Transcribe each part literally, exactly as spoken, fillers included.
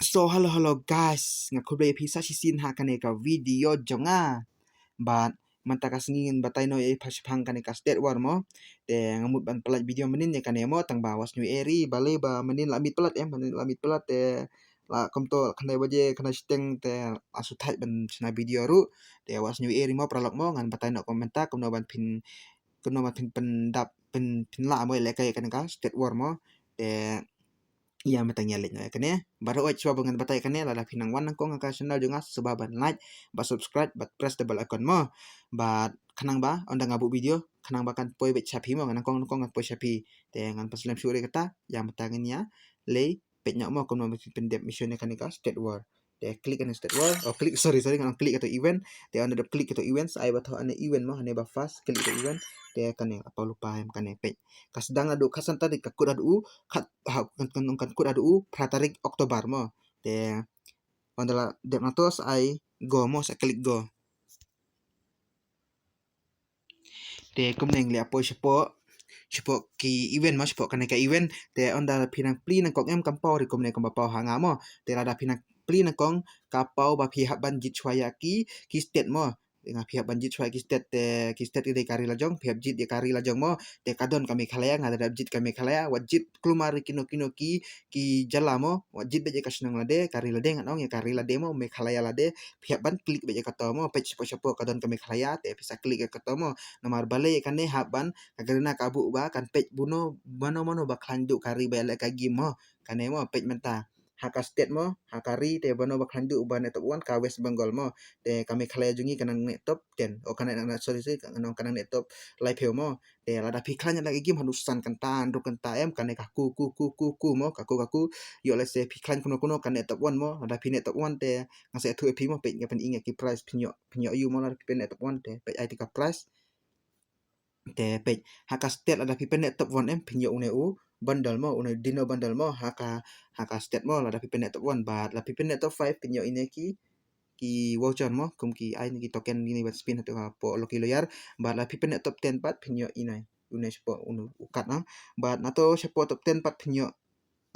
So hello hello guys, nga khublei ïa phi sa shisien ha kane ka video jong nga. Bad mynta ka sngi ngan batai noh ïa phi shaphang kane ka state war mo. Te nga mut ban pyllait video mynnin ïa kane mo, tang ba wat shu ïohi balei ba mynnin la miet palat em, mynnin la miet palat te la kumto khyndai baje khyndai shiteng te la shu thait ban shna video ruh. Te wat shu ïohi mo paralok mo, ngan batai noh kumta kumno ban phin kumno ban phin pyndap phin phin lah mo ïalehkai ïa kane ka state war mo. Te ïa mynta ngan leit noh ïa kane. Bad ruh shuwa ba ngan batai ïa kane, lada phi nang wan nyngkong ha ka channel jong nga, sngewbha ban like bad subscribe bad press the bell icon mo. Bad khnang ba ynda nga buh video khnang ba kan poi beit sha phi mo, nyngkong nyngkong kan poi sha phi. Te ngan pynslem shuh ïa kata, ïa mynta ngan ïa leit peit noh mo kumno ba phin pyndep mission ïa kane ka state war. Te click kane state war, oh click, sorry sorry, ngan click kato event. Te ynda dep click kato event, sa ai ba thoh ane event mo, ane ba first, click kato event. Te kane apa lupa em kane peit. Ka sdang haduh khatsan tarik, ka kut haduh u khat, ha, kan kan kan kut haduh u phra tarik Oktober mo. Te ynda la dep na to sa ai go mo, sa click go. Te kumne ngi la poi shapoh shapoh ki event mo, shapoh kane ka event. Te ynda phi nang plie nyngkong em, kam paw ri kumne kumba paw ha nga mo. Te lada phi nang plie nyngkong ka paw ba phi hap ban jied shuwa ïa ki ki state mo. Nga phi hap ban jied shuwa ïa ki state, te ki state ki dei ka ri la jong, phi hap jied ïa ka ri la jong mo. Te ka don ka Meghalaya, nga da dep jied ka Meghalaya, wat jied kulmar ri kino kino ki ki jylla mo, wat jied beit ïa ka shnong lade, ka ri lade, ngan ong ïa ka ri lade mo, Meghalaya lade. Phi hap ban click beit ïa kato mo, peit shapoh shapoh ka don ka Meghalaya, te phi sa click ïa kato mo. Namar balei ïa kane hap ban, ka Garena ka buh ba kan peit buno mano mano ba khlaiñ duh ka ri ba ïalehkai game mo. Kane mo peit mynta ha ka state mo, ha ka ri, te mano ba khlaiñ duh ba ne top one, ka West Bengal mo. Te ka Meghalaya jong ngi ka nang ne top ten, oh ka nang, sorry sorry, ka nang, ka nang ne top laiphew mo. Te lada phi khlaiñ ïalehkai game haduh san kynta hynriew kynta em, kane ka ku ku ku ku ku mo, ka ku ka ku. Ïoh lehse phi khlaiñ kumno kumno, kane top one mo. Lada phi ne top one te nga sa ïathuh ïa phi mo, peit nga pyni ïa ki prize, phin ïoh, phin ïoh ïa u mo lada phi ne top one, te peit ai te ka prize. Te peit ha ka state lada phi ne top one em, phin ïoh une u bundle mo, une dino bundle mo, ha ka, ha ka state mo, lada phi ne top one. Bad lada phi ne top five phin ïoh ine ki ki voucher mo, kum ki ai ne ki token kine ban spin hato hapoh Lucky Loyar. Bad lada phi ne top ten pat phin ïoh ine, une shapoh une u card na. Bad na to shapoh top ten pat phin ïoh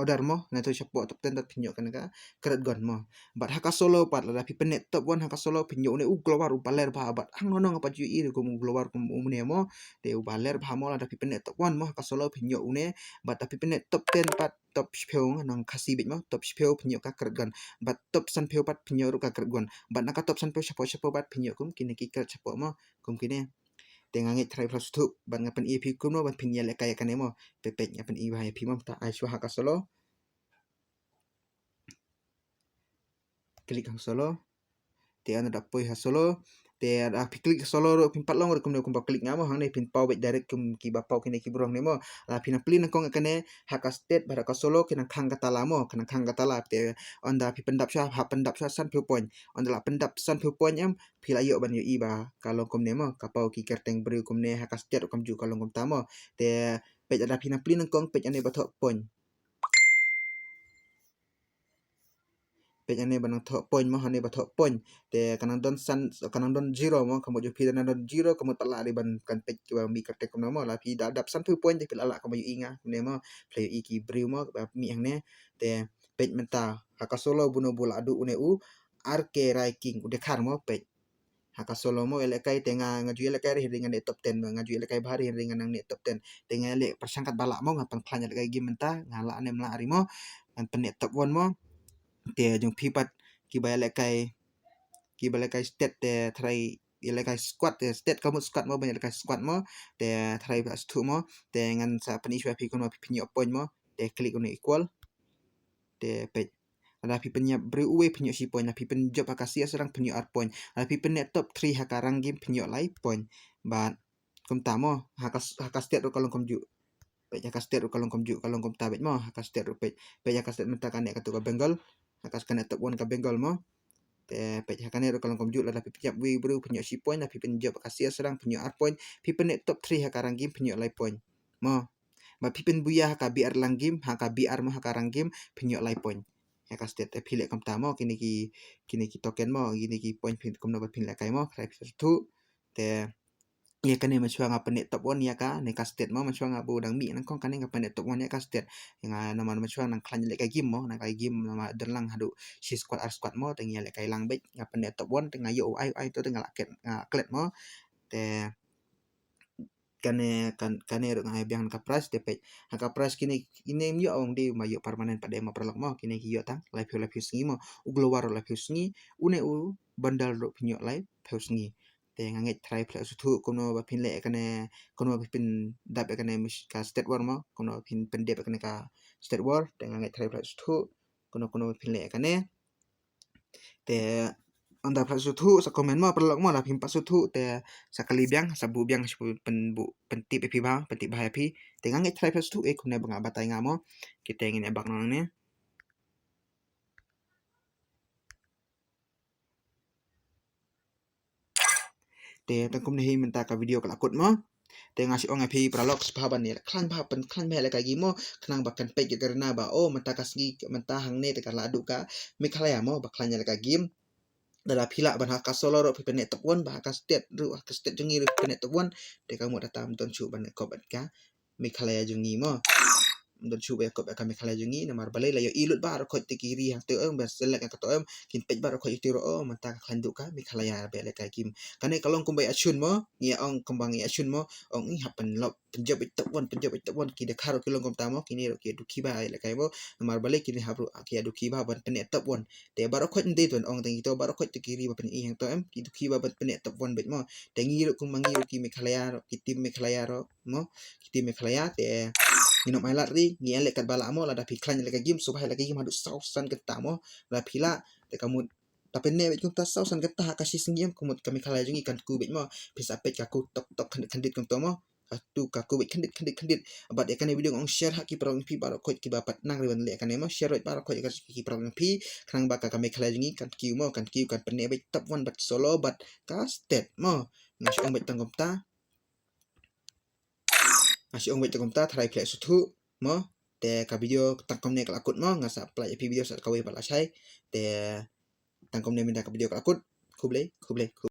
order mo, na to shapoh top ten pat phin ïoh kane ka credit gun mo. Bad ha ka solo pat lada phi ne top one ha ka solo phin ïoh une u glowar uba ler bha, bad hangne nga pat ju ïohi kum u glowar kum une mo. Te uba ler bha mo, lada phi ne top one mo ha ka solo phin ïoh une. Bad lada phi ne top ten pat, top shiphew, ngan ong Khasi beit mo, top shiphew phin ïoh ka credit gun. Bad top sanphew pat phin ïoh ruh ka credit gun. Bad na ka top sanphew shapoh shapoh pat phin ïoh kum kine ki credit shapoh mo, kum kine. Te nga ngeit trai phi la sngewthuh, bad nga pyni ïa phi kumno ban phin ïalehkai ïa kane mo. Peit peit nga pyni ïa phi mo, ta ai shuwa ha ka solo. Click ha solo. Te ynda da poi ha solo, te lada phi click ha solo ruh phin pat long ruh kumne kumba click nga mo, hangne phin paw beit direct kum kiba paw kine ki briew hangne mo. Lada phi nang plie nyngkong ïa kane, ha ka state bad ha ka solo ki nang khang ka tala mo, ki nang khang ka tala. Te ynda phi pyndap shuwa, hap pyndap shuwa sanphew point. Ynda la pyndap sanphew point em, phi la ïoh ban ïohi ba ka long kumne mo, ka paw ki kyrteng briew kumne, ha ka state ruh kumjuh ka long kumta mo. Te peit lada phi nang plie nyngkong, peit ane ba thoh point. Peit ane ba nang thoh point mo, ane ba thoh point. Te ka nang don san, ka nang don zero mo, ka mut jong phi da nang don zero, ka mut pat lah dei ban kan peit kiba mih kyrteng kumno mo. Lada phi da dap sanphew point te phi la lah kumba ïohi nga kumne mo. Phi la ïohi ki briew mo ba mih hangne. Te peit mynta ha ka solo buno bu la duh une u R K Rai King u dkhar mo, peit. Ha ka solo mo ïalehkai te nga, nga ju ïalehkai ri hynrei nga ne top ten mo, nga ju ïalehkai bha ri hynrei nga nang ne top ten. Te nga ïaleh pyrshang katba lah mo, ngan pynkhlaiñ ïalehkai game mynta, nga lah ne em lah ri mo, ngan pyne top one mo. Te jong phi pat kiba ïalehkai, kiba ïalehkai state te trai ïalehkai squad, te state ka mut squad mo, ban ïalehkai squad mo. Te trai ba sngewthuh mo, te ngan sa pyni shuwa phi kumno phin ïoh point mo. Te click kumne equal. Te peit. Lada phi pynïap briew uwei phin ïoh shi point, lada phi pynjop ha ka sia sdang phin ïoh ar point, lada phi pyne top three ha ka rank game phin ïoh lai point. Bad kumta mo, ha ka, ha ka state ruh ka long kumjuh. Peit ha ka state ruh ka long kumjuh, ka long kumta beit mo, ha ka state ruh peit. Peit ha ka state mynta kane katu ka Bengal, ha ka kane top one ka Bengal mo. Te peit ha kane ruh ka long kumjuh, lada phi pynïap uwei briew phin ïoh shi point, lada phi pynjop ha ka sia sdang phin ïoh ar point, phi pyne top three ha ka rank game phin ïoh lai point. Mo. Bad phi pynbuya ha ka B R lang game, ha ka B R mo, ha ka rank game phin ïoh lai point. Ha ka state te phi leh kumta mo, kine ki, kine ki token mo, kine ki point phin kumno ba phin lehkai mo, trai phi sngewthuh. Te ïa kane mynshuwa nga pyneh top one ïa kane ka state mo, mynshuwa nga ba dang mih nyngkong kane nga pyneh top one ïa ka state. Nga namar mynshuwa nang khlaiñ leh ka game mo, nang ka game namar don lang haduh shi squad ar squad mo, te nga ïaleh ka ïalang beit, nga pyneh top one, te nga ïoh u ai u ai to te nga la klet, nga klet mo. Te kane, kan, kane ruh nga ai biang ha ka prize, te peit ha ka prize kine, kine ym ïoh ong dei ma ïoh permanent pat de ma paralok mo, kine ki ïoh tang laiphew laiphew sngi mo, u glowar ruh laiphew sngi, une u bundle ruh phin ïoh laiphew sngi. Te nga ngeit trai phleh suthuh kumno ba phin leh kane, kumno ba phin dap kane ka state war mo, kumno ba phin pyndep kane ka state war, te nga ngeit trai phleh suthuh kumno kumno ba phin leh kane. Te ynda phleh suthuh sa comment mo paralok mo, la phim pat suthuh te sa kylli biang, sa buh biang, sa pynbuh, pyntip ïa phi bha, pyntip bha ïa phi. Te nga ngeit trai phleh suthuh, eh, kumne ba nga batai nga mo. Kita ngin ïa bak nangne. Te tang kumne hi mynta ka video ka la kut mo. Te nga shu ong ïa phi paralok sngewbha ban ïa khlaiñ bha, pynkhlaiñ bha ïa la ka game mo, khnang ba kan peit ka arena ba, oh, mynta ka sngi, mynta hangne te ka la duh ka Meghalaya mo, ba khlaiñ ïa la ka game. Lada phi lah ban ha ka solo ruh phi pyneh top one, ba ha ka state ruh, ha ka state jong ngi ruh phi pyneh top one, te ka mut da tam don shuh ban kop ka Meghalaya jong ngi mo. Don shuh ba ïa kop ka Meghalaya jong ngi, namar balei la ïohi lut baroh khoit te ki ri hangto em, ba select ka to em, kin peit baroh khoit te ruh, oh, mynta ka khlaiñ duh ka Meghalaya ba ïa la ka game. Kane ka long kumba ïa shun mo, ngi ong kumba ngi ïa shun mo, ong i hap pynlop, pynjop i top one, pynjop i top one, ki Dkhar ruh ki long kumta mo, kine ruh ki ïa dukhi bha ïa la ka mo, namar balei kine hap ruh ki ïa dukhi bha ban pyneh top one. Te baroh khoit ym dei to ban ong tang ito, baroh khoit te ki ri ba pyneh hangto em, ki dukhi bha ban pyneh top one beit mo. Te ngi ruh kumba ngi ruh ki Meghalaya ruh, ki team Meghalaya ruh mo, ki team Meghalaya te ngin ym ailad ri, ngi ïaleh katba lah mo, lada phi khlaiñ ïa la ka game, sngewbha ïa la ka game haduh saw san kynta mo, lada phi lah, te ka mut, lada phi neh beit kumta saw san kynta ha ka shi sngi em, ka mut ka Meghalaya jong ngi kan kiew beit mo, phin sa peit ka kiew tok tok khyndiat khyndiat kumta mo. Katu ka kiew beit khyndiat khyndiat khyndiat. Bad ïa kane video nga ong share ha ki paralok jong phi baroh khoit kiba pat nang ri ban leh kane mo, share beit baroh khoit ïa ki paralok jong phi, khnang ba ka, ka Meghalaya jong ngi kan kiew mo, kan kiew, kan pyneh beit top one bad solo bad ka state mo. Nga shu ong beit tang kumta. Nga shu ong beit tang kumta, tharai phleh suthuh mo. Te ka video tang kumne ka la kut mo, nga sa pynlait ïa phi video sa kawei pat lashai. Te tang kumne mynta ka video ka la kut. Khublei, khublei, khublei.